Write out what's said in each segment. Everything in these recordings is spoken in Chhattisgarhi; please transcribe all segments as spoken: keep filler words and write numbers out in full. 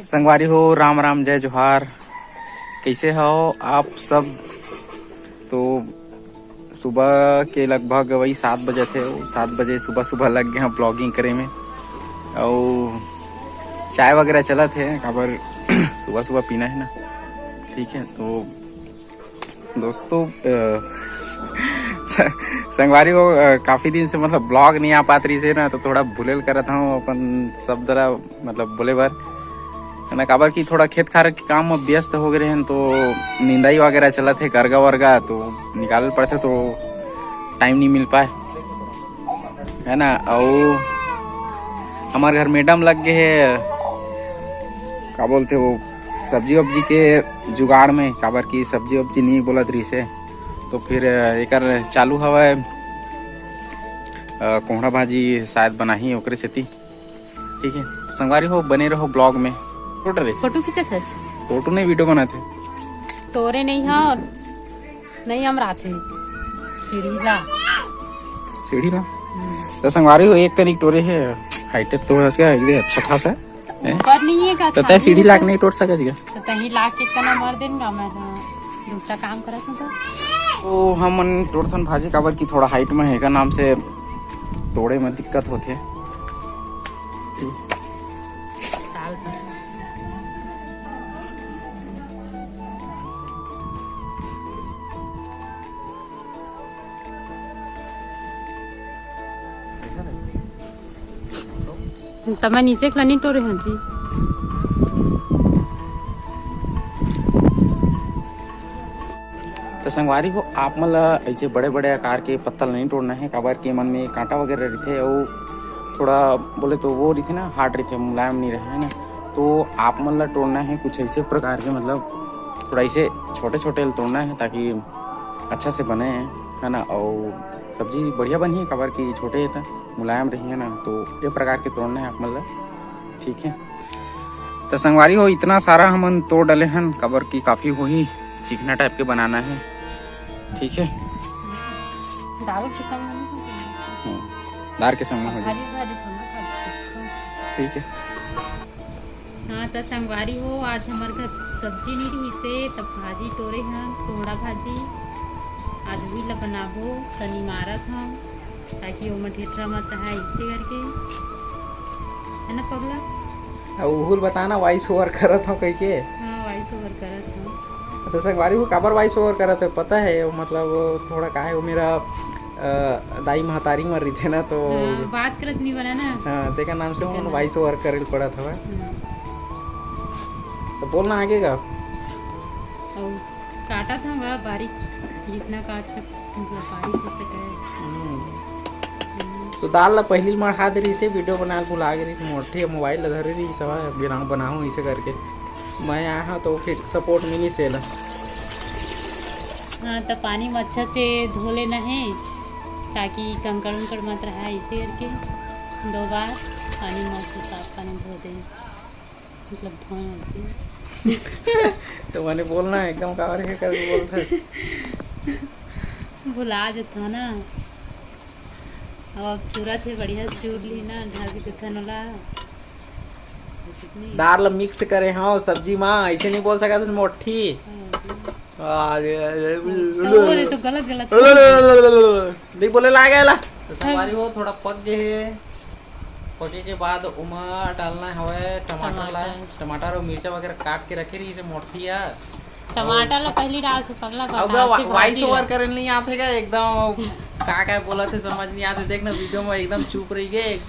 संगवारी हो, राम राम, जय जोहार। कैसे हो आप सब? तो सुबह के लगभग वही सात बजे थे, सात बजे सुबह सुबह लग गए हैं ब्लॉगिंग करे में। और चाय वगैरह चलत है, काबर सुबह सुबह पीना है ना। ठीक है, तो दोस्तों, अ, स- संगवारी हो, अ, काफी दिन से मतलब ब्लॉग नहीं आ पात रही से ना, तो थोड़ा भूलेल करत हूँ अपन शब्द ला, मतलब बोले बर, है ना, काबर कि थोड़ा खेत खार के काम में व्यस्त हो गए हैं, तो निंदाई वगैरह चलत है, करगा वरगा तो निकाल पड़ते, तो टाइम नहीं मिल पाए, है ना। और हमारे घर मैडम लग गए है, का बोलते वो, सब्जी वब्जी के जुगाड़ में, काबर की सब्जी वब्जी नहीं बोलत रही से, तो फिर एकर चालू हवय, अ, कोहड़ा भाजी शायद बनाही ओकरे सेती। ठीक है, संगवारी हो, बने रहो ब्लॉग में। टोट रे। फोटो खींचत हच? फोटो नहीं, वीडियो बनाते। टोरे नहीं है और नहीं हम रात में सीढ़ी ला। सीढ़ी ला। हम्म। तो संगवारी हो, एक कनिक टोरे है, हाइटेक तो है क्या, एक दे अच्छा खासा है। हैं? ऊपर नहीं है का, तो तय सीढ़ी लाके नहीं टोट सके जी? तो तही लाके कना मर देन का मैं, हाँ, दूसरा काम करत हूँ तो। तो हमन टोटथन भाजी, काबर की थोड़ा हाइट में है का नाम से तोड़े में दिक्कत होथे। त मैं नीचे खला नहीं टोरे हूँ जी। तो संगवारी हो, आप मन ला ऐसे बड़े-बड़े आकार के पत्ता ला नहीं टोड़ना है, काबर के मन में कांटा वगैरह रहिथे, अउ थोड़ा बोले तो वो रहिथे ना, हार्ड रहिथे, मुलायम नहीं रहे, है ना। तो आप मन ला टोड़ना है कुछ ऐसे प्रकार के, मतलब थोड़ा ऐसे छोटे-छोटे ला तोड़ना है, ताकि अच्छा से बने, है ना, अउ सब्जी बढ़िया बनही, काबर कि छोटे हे त मुलायम रही, है ना। तो ये प्रकार के तोड़ना है आप मन ला, ठीक है। तो संगवारी हो, इतना सारा हमन तोड़ डले हन, काबर कि काफी होही, चिकना टाइप के बनाना है, ठीक है। दारू के संग में नहीं हो सकता। हम्म, दार के संग में हो जाए। भाजी, भाजी खाना, भाजी सूखा। ठीक है। हाँ, त संगवारी हो, आज हमर घर सब्जी नहीं रहिसे, तब भाजी टोरे हन, कोहड़ा भाजी। आज उही ला बनाबो, तनी मारत हन, ताकि ओमा ढेठरा मत आए, इसे करके, है ना पगला? अब उहुल बताना, वॉइस ओवर करत हूँ कह के। हाँ, वॉइस ओवर करत हूँ। तो संगवारी हो, काबर वॉइस ओवर करत है, पता है, वो मतलब थोड़ा का है, वो मेरा, अ, दाई महतारी मर रही थे ना, तो हाँ, बात करत नहीं बना ना। हाँ, तेकर नाम से तेकर उन नाम। वॉइस ओवर करे पड़त हवय। हम्म। तो बोलना आगे का। और काटत हूँ गा बारीक, जितना काट सक, मतलब बारीक हो सके। हम्म। हम्म। तो दाल ला पहली मढ़ा दे रही से, वीडियो बनाए भुला गे रही से, मोठी मोबाइल ला धरे रही से, बिना बनाऊँ इसे करके। मैं आया हूँ तो फिर सपोर्ट मिली से ला। हाँ, तो पानी में अच्छा से धो लेना है, ताकि कंकड़ उंकड़ मत रहा, इसे करके दो बार पानी में से साफ पानी धो दे, मतलब धोए होती। तो मैंने बोलना है एकदम काबर के करके बोलता है। भुला जाता ना। अब चूरा थे बढ़िया से चूर ली ना, ढक देथन ओला। दाल ला मिक्स करे हव सब्जी मा, ऐसे नहीं बोल सकत हस मोठी। हाँ। आ, ये, ये, तो वो दे तो गलत, गलत। नहीं बोले लागे ला। तो संगवारी हो, थोड़ा पक गए हे। पके के बाद ओमा डालना हवय टमाटर ला। टमाटर। टमाटर और मिर्चा वगैरह काट के रखे रही से मोठी है। टमाटर ला पहली डाल से पगला अब बता वा-, के वॉइस भाजी ओवर ला। करे नहीं आते का एकदम, का का बोला थे समझ नहीं आते। देख ना वीडियो में एकदम चुप रही गए,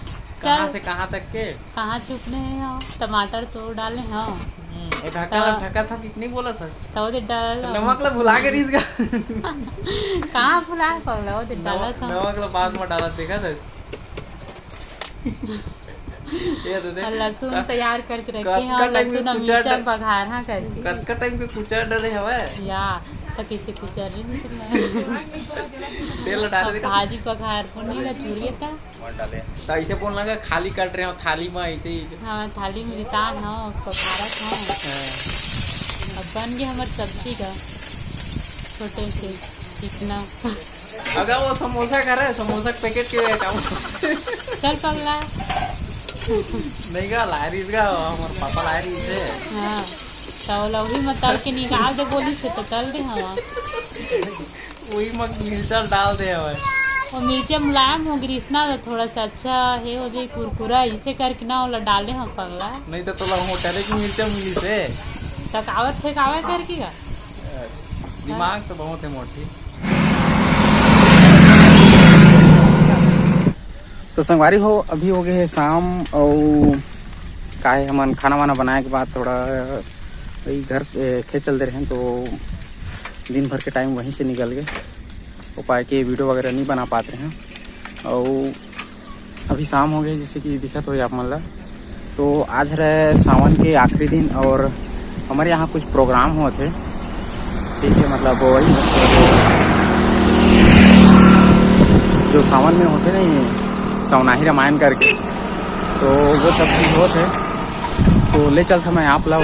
कहाँ चल। से कहाँ तक के। कहाँ चुप नहीं हो, टमाटर तो डाले हो। हम्म, ये ढक्का ला तो ढक्का था, कितनी बोला था? तो वो दे डाल तो नमक ला भुला के रहीस का? कहाँ भुला पगला, वो दे डाला नमक, था। नमक ला बाद में डाला, देखा था? ये तो देख, और लहसुन का-, तैयार करके रखे हैं, कतका और टाइम लहसुन के और कुचर मिर्चा डर-, बघार, हाँ, करके। कतका टाइम के कुचर डरे हवय? या, तो कैसे कुचर रही हूँ तुम्हें? तेल डाल अब दे। भाजी बघार को नहीं ना चूरिए था। तो ऐसे बोलना का खाली कट रहे हो थाली में, ऐसे ही। हाँ, थाली में रिता ना, बघारत ना। हाँ। अब बन गया हमार सब्जी का, छोटे से, चिकना। अगर वो समोसा खा रहा है, समोसा के पैकेट के काम। चल पगला। नहीं गा, लाय रहिस गा, हमर पापा लाय रहिस हे। हाँ, त ओला उही म तल के निकाल दे बोलिस हे, त तल दे हवा। उही म मिर्चा ल डाल दे हवय। वो मिर्चा मुलायम हो गिरिस ना, त थोड़ा सा अच्छा हे हो जाई कुरकुरा, इसे करके ना ओला डाले हव पगला। नहीं त तोला होटले के मिर्चा मिलिस हे। त कावत फेंकावे करके गा? दिमाग तो बहुत है मोटी। तो संगवारी हो, अभी हो गए हे शाम, अउ का हे, हमन खाना वाना बनाए के बाद थोड़ा वही घर, ए, खेत चल दे रहे हैं, तो दिन भर के टाइम वहीं से निकल गए, वो पाए के वीडियो वगैरह नहीं बना पाते हैं। और अभी शाम हो गए, जैसे कि दिखत हो आप मन ला। तो आज हरे सावन के आखिरी दिन और हमारे यहाँ कुछ प्रोग्राम होते, ठीक है, मतलब वही जो सावन में होते नहीं, सवनाही रामायण करके, तो वो सब चीज़ होते। तो ले चलता मैं आप ला।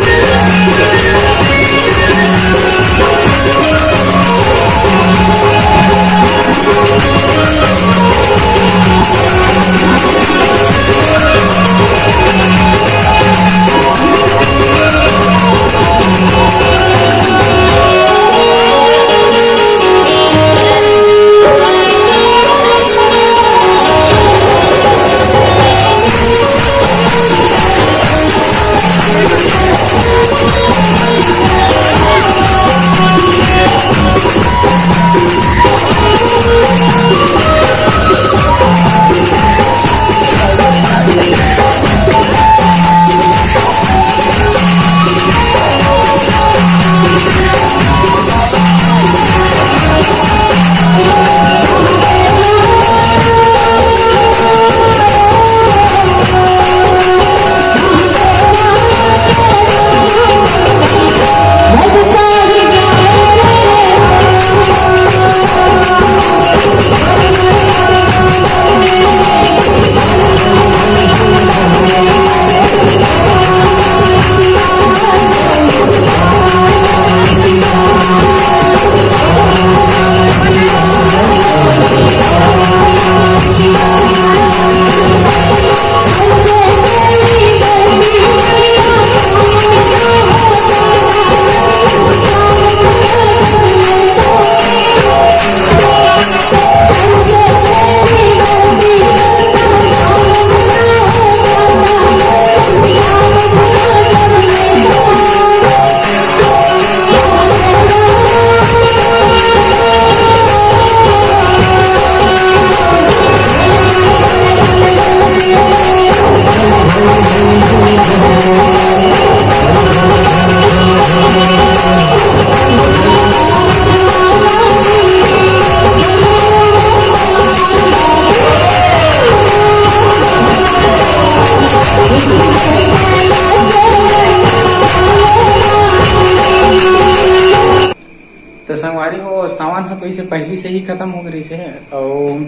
तो संगवारी हो, सावन ह तो इसे पहली से ही खत्म हो गई से, और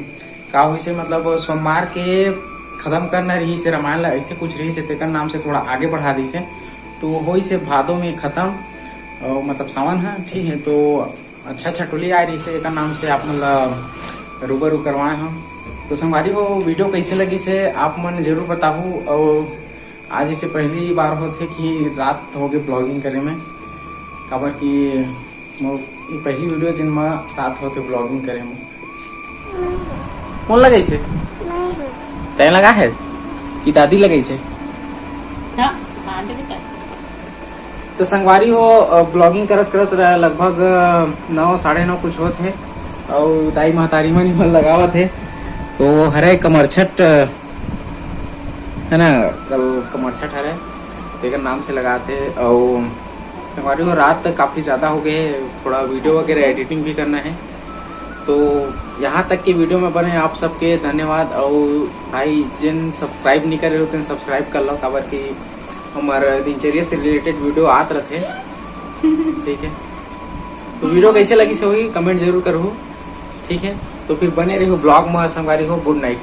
का होइसे, मतलब सोमवार के खत्म करना रहिसे रामायण ला, ऐसे कुछ रहिसे, तेकर नाम से थोड़ा आगे बढ़ा दिसे। तो होइसे भादो में खत्म, और मतलब सावन ह, ठीक है। तो अच्छा अच्छा टोली आए रहिसे, एकर नाम से आप मन ला रूबरू करवाए हम। तो संगवारी हो, वीडियो कैसे लगिसे आप मन जरूर बताहू, और आज इसे पहली बार होथे कि रात होगे ब्लॉगिंग करे में, काबर कि मोर ये पहली वीडियो जिन म रात होथे ब्लॉगिंग करे में। कौन लगाइसे? तैं लगा है कि दादी लगाइसे? हाँ, सुबह आंटी भी कर। तो संगवारी हो, अ, ब्लॉगिंग करत करत र-, लगभग, अ, नौ, साढ़े नौ कुछ होत हे, अउ दाई महतारी मन ही मन लगावत हे। तो हरे कमरछट, अ, है ना, कल कमरछट हरे, तेकर नाम से लगाते। अउ संगवारी हो, रात तक काफ़ी ज़्यादा हो गए हे, थोड़ा वीडियो वगैरह एडिटिंग भी करना है। तो यहाँ तक के वीडियो में बने आप सबके धन्यवाद। अउ भाई, जिन सब्सक्राइब नहीं करे हो, तेन सब्सक्राइब कर लो, काबर कि हमारा दिनचर्या से रिलेटेड वीडियो आत रहते। ठीक है, तो वीडियो कैसे लगिसे होही, कमेंट जरूर करहू। ठीक है, तो फिर बने रहो ब्लॉग में, संगवारी हो, गुड नाइट।